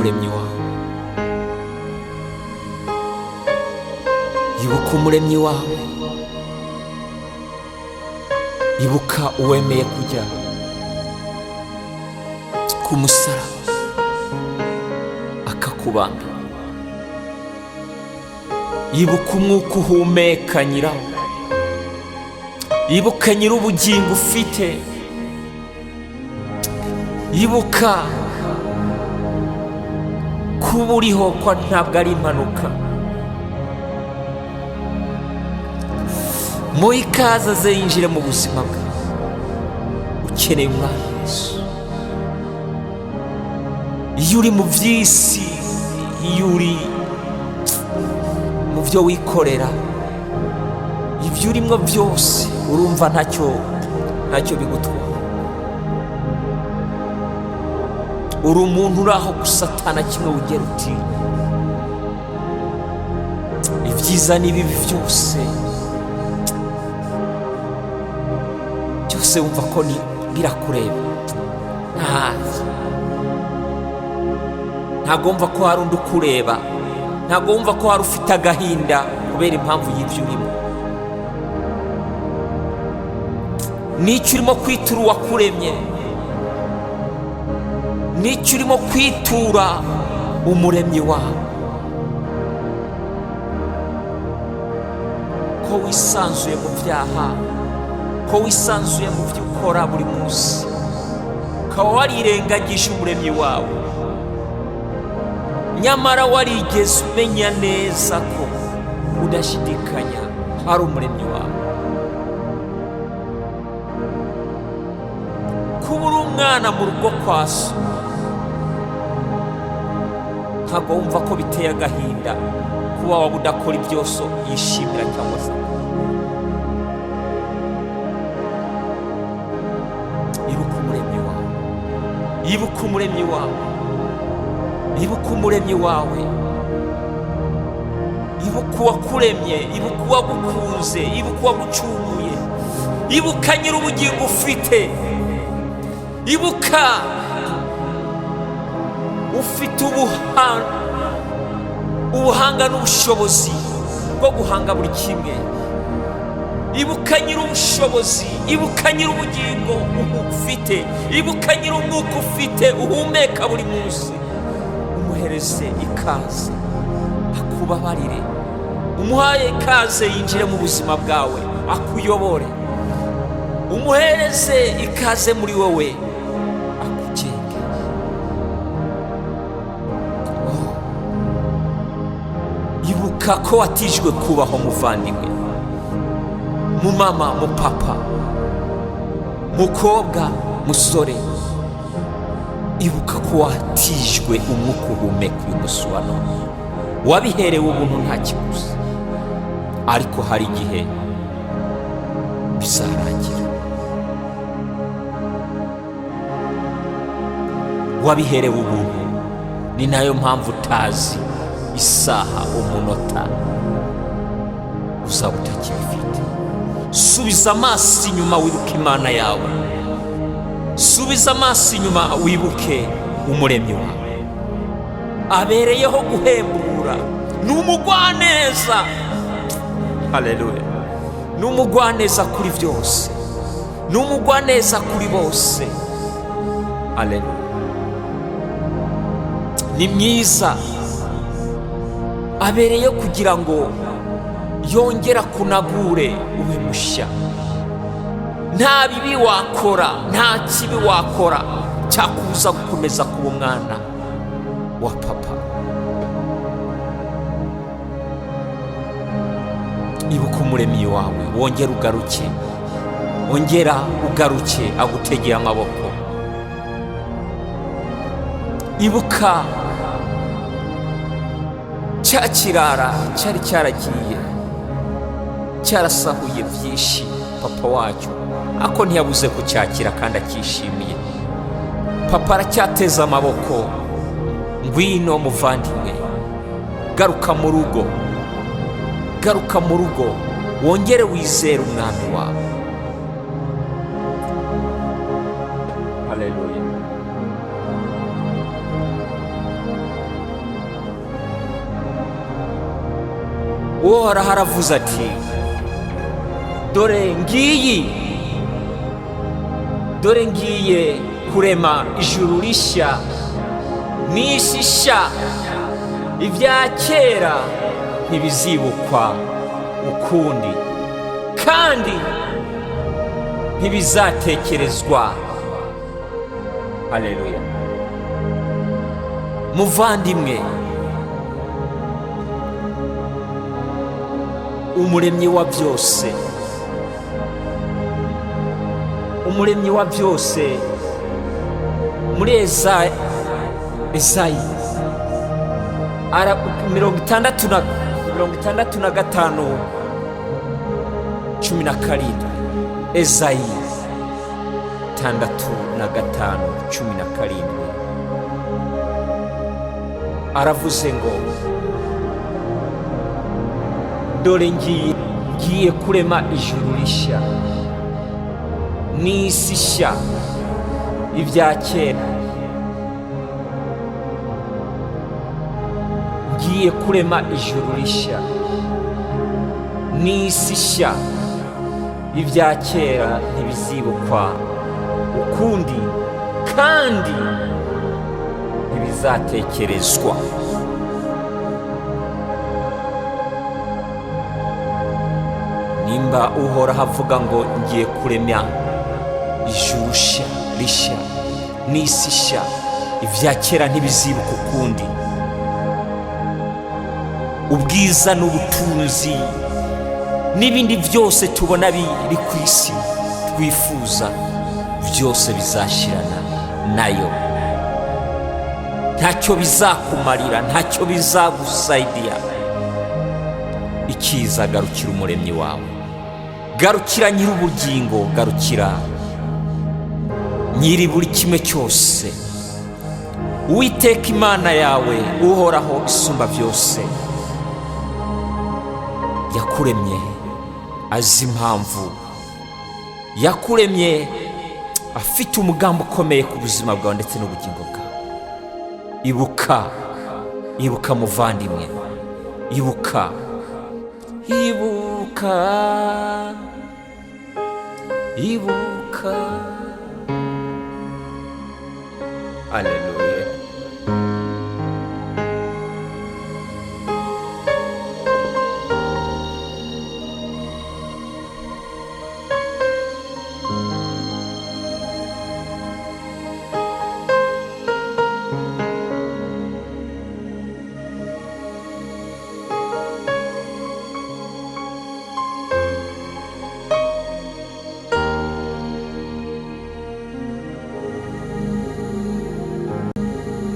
Umuremyi wawe, ibuka Umuremyi wawe, ibuka uwemeye kujya ku musaraba akakubamba. Ibuka umwuka uhumeka nyirawo, ibuka nyir'ubugingo ufite, ibuka kuba uriho ko ntabwo ari impanuka. Muhe ikaze aze yinjire mu buzima bwawe. Ukeneye Umwami Yesu. Iyo uri mu by'isi, iyo uri mu byo wikorera, ibyo urimo byose, urumva ntacyo bigutwara. Uri umuntu uri aho gusa, atana kimwe wigera utinya. Ibyiza n'ibibi byose byose wumva ko ni birakureba. Ntabwo wumva ko hari undi ukureba, ntabwo wumva ko hari ufite agahinda kubera impamvu y'ibyo urimo. N'icyo urimo kwitura uwakuremye, n'icyo urimo kwitura Umuremyi wawe, ko wisanzuye mu byaha, ko wisanzuye mu byo ukora buri munsi, ukaba warirengagije Umuremyi wawe, nyamara warigeze umenya neza ko udashidikanya hari Umuremyi wawe. Kuba uri umwana mu rugo kwa so, ntabwo wumva ko biteye agahinda kuba waba udakora ibyo so yishimira cyangwa se. Ibuka Umuremyi wawe, ibuka Umuremyi wawe, ibuka Umuremyi wawe, ibuka uwakuremye, ibuka uwagukunze, ibuka uwagucunguye, ibuka nyir'ubugingo ufite, ibuka ufite ubuhanga n'ubushobozi bwo guhanga buri kimwe. Ibuka nyir'ubushobozi, ibuka nyir'ubugingo ufite, ibuka nyir'umwuka ufite uhumeka buri munsi. Umuhereze ikaze akubabarire, umuhaye ikaze yinjire mu buzima bwawe akuyobore, umuhereze ikaze muri wowe akugenge. Oh. Ibuka ko watijwe kubaho, muvandimwe, mu mama, mu papa, mukobwa, musore, ibuka ko watijwe umwuka uhumeka uyu munsi wa none. Wabiherewe ubuntu, nta kiguzi, ariko hari igihe bizarangira. Wabiherewe ubuntu, ni nayo mpamvu utazi isaha, umunota uzaba utakibifite. Subiza amaso inyuma wibuke Imana yawe, subiza amaso inyuma wibuke Umuremyi wawe. Abereyeho guhembura, ni umugwaneza. Haleluya! Ni umugwaneza kuri byose, ni umugwaneza kuri bose. Haleluya! Ni mwiza, abereyeho kugira ngo yongera kunagure ube mushya. Nta bibi wakora, nta kibi wakora cyakubuza gukomeza kuba umwana wa papa. Ibuka Umuremyi wawe, wongere ugaruke, ongera ugaruke, agutegeye amaboko. Ibuka cya kirara cyari cyaragiye cyarasahuye byinshi papa wacyo, ako ntiyabuze kucyakira kandi akishimiye. Papa aracyateze amaboko: ngwino muvandimwe, garuka mu rugo, garuka mu rugo, wongere wizere Umwami wawe. Haleluya! Uhoraho aravuze ati dore ngiyi, dore ngiye kurema ijuru rishya n'isi nshya, ibya kera ntibizibukwa ukundi kandi ntibizatekerezwa. Haleluya. Muvandimwe, umuremyi wa byose, umuremyi wa byose, muri Ezayi 65:17, Ezayi 65:17, aravuze ngo dore ngiye kurema ijuru rishya n'isi nshya, ibya kera ngiye kurema ijuru rishya n'isi nshya, ibya kera ntibizibukwa ukundi kandi ntibizatekerezwa. Nimba Uhoraho avuga ngo ngiye kurema ijuru rishya n'isi nshya, ibya kera ntibizibuka ukundi, ubwiza n'ubutunzi n'ibindi byose tubona biri ku isi twifuza byose bizashirana nayo, ntacyo bizakumarira, ntacyo bizagusaidiya. Ikiza, garukira umuremyi wawe, garukira nyir'ubugingo, garukira nyiri buri kimwe cyose. Uwiteka Imana yawe Uhoraho isumba byose yakuremye azi impamvu, yakuremye afite umugambi ukomeye ku buzima bwawe ndetse n'ubugingo bwawe. Ibuka, ibuka muvandimwe, ibuka, ibuka, ibuka. Haleluya.